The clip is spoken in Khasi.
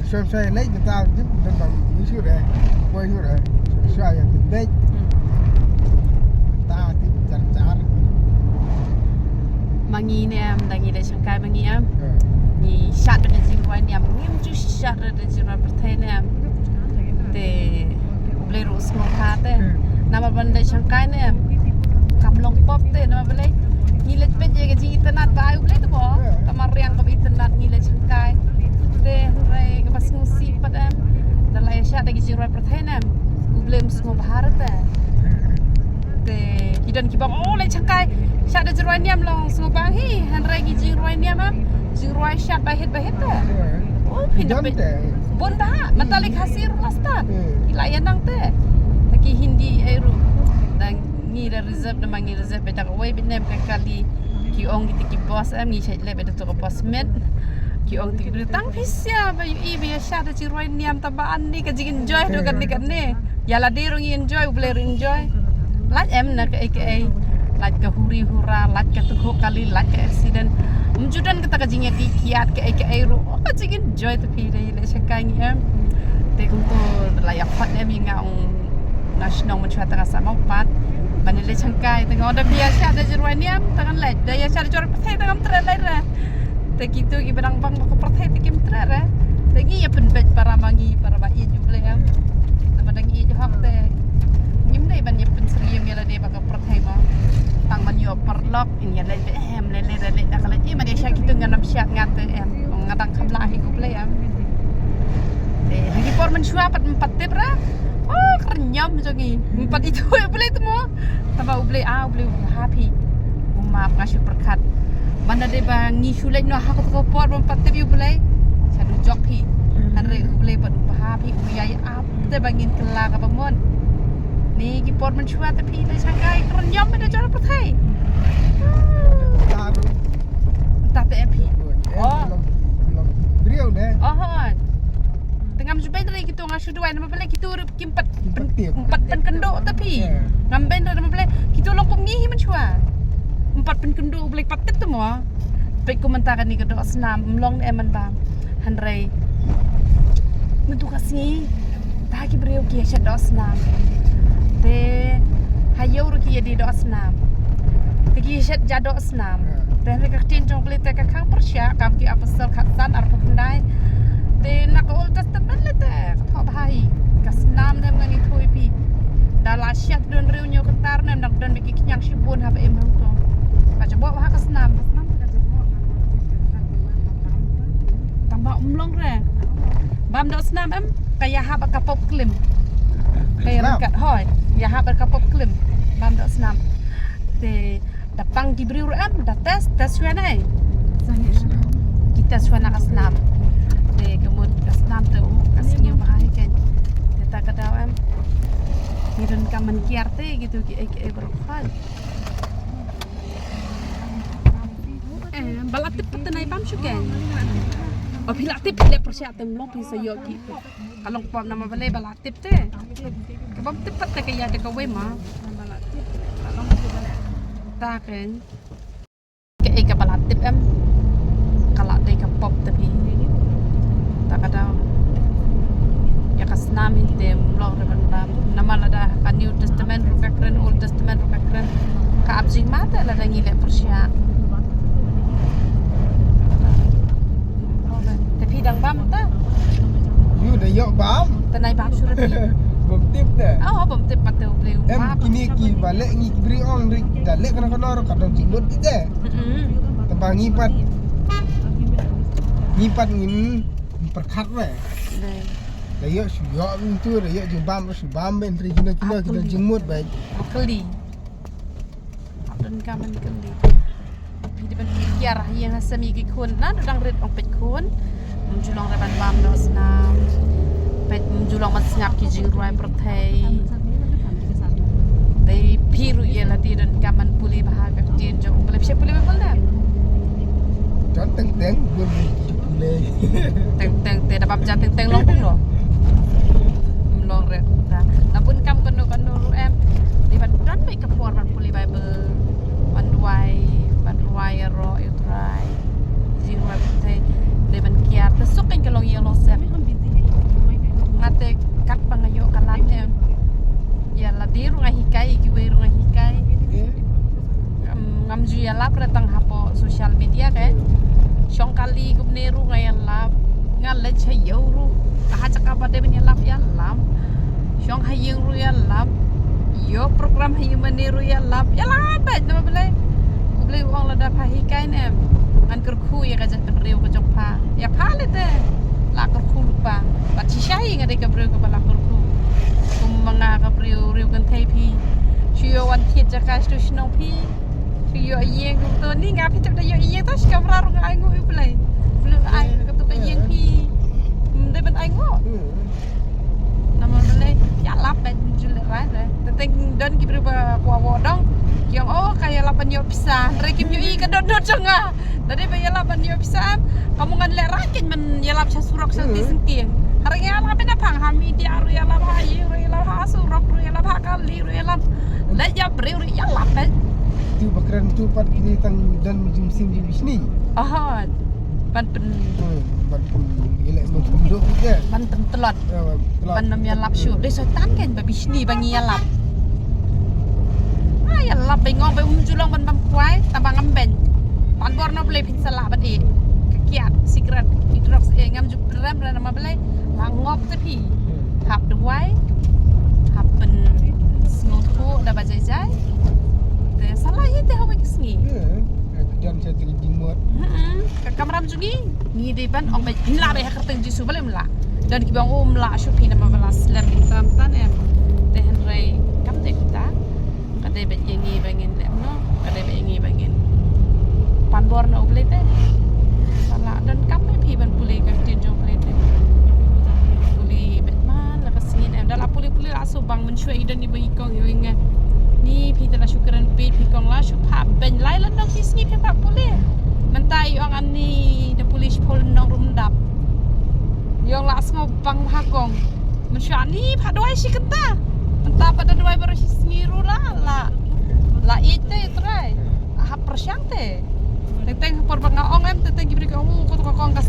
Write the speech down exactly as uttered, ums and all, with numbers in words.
Shuwa shuwa ïa leit mynta tip don bang ïa shuh re. Poi shuh re. Shuwa shuwa ïa tip leit. Hmm. Mynta tip jar jar. Ma ngi ne em, da ngi leit shangkai ma ngi em. Eh. Ngi shad da ka jingrwai niam, ngim ju shad da ka jingrwai pyrthei ne em. Te U Blei ruh u sngewbha te. Hmm. Namar ban leit shangkai ne em. Kam long pop te namar balei. Ngi leit peit ïa ka jingitynnad ba ai U Blei te mo. Hmm. Ka mariang kaba itynnad ngi leit shangkai. Te hynrei kaba sngewsih pat em. Da la ïa shad da ki jingrwai pyrthei ne em. U Blei um sngewbha te. Te ki don kiba ong, oh, leit shangkai shad da jingrwai niam long sngewbha hi, hynrei ki jingrwai niam em, jingrwai shad ba hit ba hit te. Oh, phin da peit. Bun bha, mynta lei Khasi ruh la stad. Hmm. Ki la ïa nang te. Te ki Hindi ei ruh. Da ngi da reserve, da ma ngi reserve beit da kawei beit ne em ka kali. Ki ong kita ki boss em, ngi shait leh beit da to ka boss met. Ki ong kita ki briew tang phi sia ba ïohi ba ïa shad da jingrwai niam, tang ba ani ka jing enjoy to kane kane. Ïa lade ruh ngi enjoy, U Blei ruh enjoy. Lait em na kaei kaei. Lait ka huri hura, lait ka tukhu kali, lait ka accident. Ym ju don kata ka jingïadih kiad kaei kaei ruh. Oh, ka jing enjoy te phi, da ïa leit shangkai ngi em. Te kumto la ïa khot em ïa nga, ong nga shnong mynshuwa te nga sa mawpat. Ban ïa leit shangkai te nga ong da phi ïa shad da jingrwai niam te ngan leit. Da ïa shad da jingrwai pyrthei te ngam treh leit re. Te kito kiba dang bang bad ka pyrthei te kim treh re. Te ngi ïa pynbeit para ma ngi, para ba ïeit U Blei em. Namar dang ïeit hok te ngim dei ban ïa pynsyriem ïa lade bad ka pyrthei mo. Tang ban ïoh paralok, ngin ïa leit beit em, leit leit leit leit da ka leit. Ïa ma dei sha kito ngan ym shad nga te em. Nga dang kham lah hi U Blei em. Te ha ki por mynshuwa pat ym pat tip re. Oh, kyrñiom jong ngi. Ym pat ithuh ïa U Blei te mo. Tang ba U Blei, ah, U Blei u bha phi. U map, nga shu pyrkhat. Ban da dei ba ngi shu leit noh ha kato ka por ba ym pat tip ïa U Blei. Sha dujok phi. Hynrei U Blei pat u bha phi, u ïai ap te ba ngin kylla kaba mut. Ni ki por mynshuwa te phi leit shangkai, kyrñiom da jor pyrthei. Taru. Ta te em phi. Oh. Long, long briew ne. Oh, hoi. Te ngam ju beiñ re kito, nga shu duwai namar balei kito ruh kim pat, kim pat tip, kim pat pynkynduh te phi. Ïa. Ngam beiñ re namar balei kito long kum ngi hi mynshuwa. Kim pat pynkynduh, U Blei pat tip te mo. Peit kum mynta kane ka doh snam, ym long ne em man bam. Hynrei mynta ka sngi, ta ki briew ki ïa shet doh snam. Te ha ïew ruh ki ïa die doh snam. Te ki ïa shet ja doh snam. Te hynrei ka ktien jong U Blei te ka khang pyrshah, Kam ki Apostol khatsan arphew khyndai. Te na ka Old Testament lei te ka thoh bha hi. Ka snam ne em, ngan ïathuh ïa phi. Da la shet don riew ñiew kyntar ne em, dang don bad ki khñiang shibun haba im hangto. Ka jaboh bha ka snam. Tang ba ym long re. Bam doh snam em, ka ïahap ka pop klim. Ka ïa ryngkat, hoi, ïahap ka pop klim. Bam doh snam. Te da pang ki briew ruh em, da test, test shuwa nai. Ki test shuwa na ka snam. Te ka mut ka snam te, uh, ka sngew bha hi kein. Te ta ka daw em, ngi donkam ban kiar te kito kiei kiei baroh. Hoi. Eh, ba la tip pat te nai bam shu kein. O phi la tip, phi leh pyrshah te, ym long phi sa ïoh ki. Ka long pop namar balei ba la tip te. Ka bym tip pat te ka ïa te kawei ma. Ta kein. Kaei kaba la tip em. Ka la dei ka pop te phi. Ta ka daw. Ïa ka snam hi te ym long re ban bam. Namar lada ka New Testament ruh ka kren, Old Testament ruh ka kren. Ka ap jingma te lada ngi leh pyrshah. Te phi dang bam ta? Ïa da ïoh bam. Te nai bam shuh re phi. Bym tip te. Oh, bym tip pat te U Blei u map. Em kine kiba leh ngi ki briew ong ri da leh kano kano ruh ka don jingmut ki te. Mm-mm. Te ba ngi pat, ngi pat ngim pyrkhat re. Dei. Da ïoh shu ïoh, ngi tu da ïoh jingbam shu bam, ben ri kino kino ki don jingmut beit. Kylli. Donkam ban kylli. Phi dei ban kiar ha ïing ha sem ïa ki khun, na dang rit ong peit khun. Ym ju long re ban bam doh snam. Peit ym ju long ban sngap ki jingrwai pyrthei. Dei phi ruh ïa lade donkam ban pule bha ka ktien jong U Blei. Phi shait pule Baibl ne? Jan teng teng bun pule. Teng teng te da bam jan teng teng long bun lo. Ym long re ta. Da bun kam kano kano ruh em. Dei ban don beit ka por ban pule Baibl. Ban duwai, ban duwai ïaroh ïa U Trai. Jingrwai pyrthei. Dei ban kiar te suk kein ka long ïing long sem. Ngam ju ïalap re tang hapoh social media ke. Shong kali kumne ruh nga ïalap. Nga leit sha ïew ruh. Ka ha jaka ba dei ban ïalap ïalap. Shong ha ïing ruh ïalap. Ïoh program ha ïing mane ruh ïalap. Ïalap beit namar balei? U Blei u ong lada pha hikai ne em. Ngan kyrkhu ïa ka jaitbynriew ka jong pha. Ïa pha lei te. La kyrkhu lypa. Bad shisha hi nga dei ka briew kaba la kyrkhu. Kum ma nga ka briew riew kynthei phi. Shu ïoh wan thied jaka sha shnong phi. Shu ïoh ïing to ni nga phi tip da ïoh ïing to shi kamra ruh nga ai nguh ïa U Blei. Blei ai ka tu ka ïing phi. Hmm, dei ban ai nguh. Namar balei ïalap beit ju lehrain re. Teng teng don ki briew ba kwah wad dong. Ki ong oh ka ïalap ban ïoh pisa. Hynrei kim ïohi ka don don jong nga. Lada ba ïalap ban ïoh pisa em. Ka mut ngan lehrain kein ban ïalap sha surok sha ti sengkieng. Hynrei nga ïalap beit na phang ha media ruh ïalap ha ïing ruh ïalap ha surok ruh ïalap ha kali ruh ïalap. Leit ïa briew ruh ïalap beit. Tu ba kren tu pat kine tang don jingmsing jingbishni. Aha. Ban pyn Hmm, ban pyn ïaleh ban pynduh ke. Ban pyntlot. Ya, ban pyntlot. Ban ym ïalap shuh. Dei soitan kein ba bishni ba ngi ïalap. Ah, ïalap ba ngong ba um ju long ban bam kwai tang ba ngam beiñ. Pan bor na U Blei phin sa lah ban ïeh. Ka kiad, cigarette, ki drugs eh ngam ju pynrem re namar balei. La ngop te phi. Hap duwai. Hap pynsngewthuh da ba jai jai. Te sa lah ïa te hawa ki sngi. Ya, ka jan sa te ki jingmut. Hmm. Ka kamram jong ngi, ngi dei ban ong ba ngi lah ba ha kyrteng Jisu balei ym lah. Don kiba ong um lah shuh phi namar ba la slem tam tan em. Te hynrei kam dei kumta. Ka dei ba ïa ngi ba ngin leh no, ka dei ba ïa ngi ba ngin pan bor na U Blei te. Ba la don kam ba phi ban pule ka ktien jong U Blei te. Pule bad man la ka sngi em da la pule pule la shu bang mynshuwa i don i ba i kong i ong nga. Ni phi te la shu kren phi phi kong la shu pha beiñ lai la nong ki sngi phi pha pule. Mynta i ong ani da pule shi pol nong rum dap. I ong la sngew bang ha kong. Mynshuwa ni pha duwai shi kynta. Mynta pha da duwai baroh shi sngi ruh la la. La ïeit te trai. Hap pyrshang te. Teng teng por ba nga ong em teng teng ki briew ka ong ko to ka kong ka